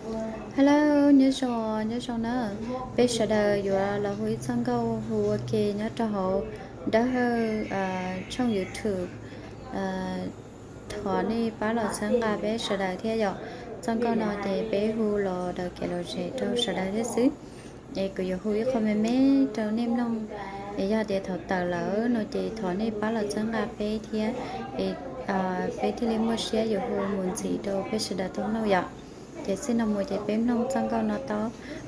Hello, nyob zoo, nyob zoo na. Peb sawv daws yuav los hu ib txoj nkauj hu ua ke nyob rau hauv Dawb Hawj tshooj YouTube. Thov nej pab los txhawb nqa peb sawv daws thiab yom. Txoj nkauj no ces peb hu los daws kev lom zem rau sawv daws thiab xwb. Es kuv yuav hu ib qho me me rau nej mloog. Es yog tias thaum tawm lawm no ces thov nej pab los txhawb nqa peb thiab, es peb thiaj li muaj siab yuav hu mus ntxiv rau peb sawv daws tau mloog yom. Ces txij no mus ces peb mloog txoj nkauj no tau.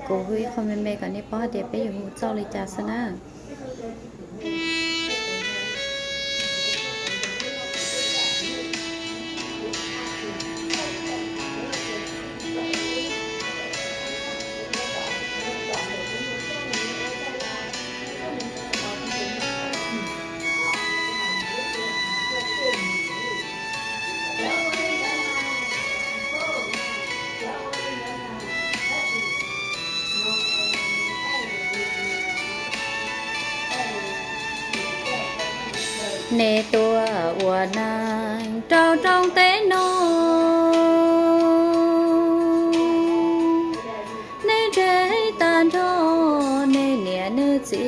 Kuv hu ib qho me me kom nej paub hais tias peb yuav hu txoj li cas xwb na. Nej tuaj ua neeg rau rooj teb no, nej ntseg tag nrho nej niam nej txiv,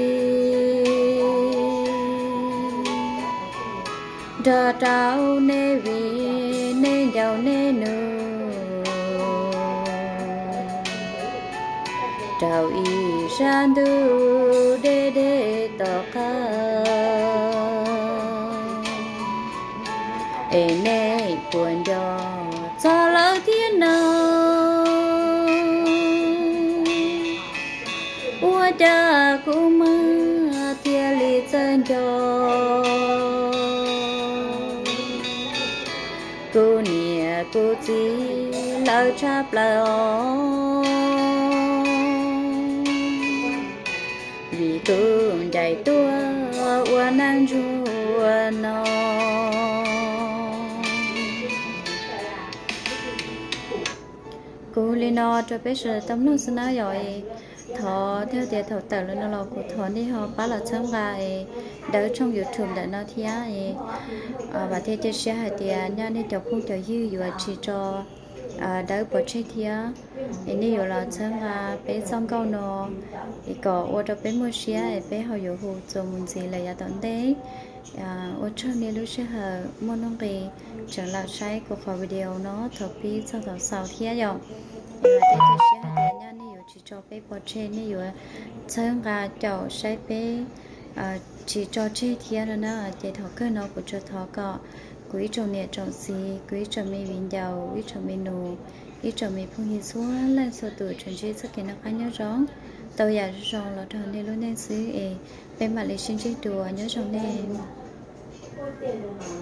nrog rau nej viv nej ncaus nej nus rau ib sab ntuj deb deb tom qab. Es nej puas nco txog lawv thiab no? Ua cas kuv mas thiaj li txawj nco kuv niam kuv txiv lawv tshaj plaws os, vim kuv ncaim tuaj ua neej ntsuag no. Kuv li no rau peb sawv daws tau mloog xwb na yom. Thov thiab tias thaum tawm lawm no los kuv thov nej ho pab los txhawb nqa es Dawb tshooj YouTube ntawm no thiab es vam thiab cia siab hais tias nyob nej cov phooj cov ywg yuav tsis tso Dawb pov tseg thiab. Es nej yuav los txhawb nqa peb txoj nkauj no es kom ua rau peb muaj siab es peb ho yuav hu txuas mus ntxiv lawm yav tom ntej. Ua tsaug nej lub sij hawm muaj nuj nqis tseem los saib kuv qhov video no thaum pib txog thaum xaus thiab yom. Es vam thiab cia siab hais tias nyob nej yuav tsis tso peb pov tseg, nej yuav txhawb nqa caum saib peb tsis tso tseg thiab no na. Ces thaum kawg no kuv tsuas thov kom kuv ib tsoom niam tsoom txiv, kuv ib tsoom me viv ncaus, ib tsoom me nus, ib tsoom me phooj ywg txhua leej txhua tus tsuas ntsib txoj kev noj qab nyob zoo, tau yam zoo zoo los rau nej lub neej xwb es peb mam li sib ntsib dua, nyob zoo nej.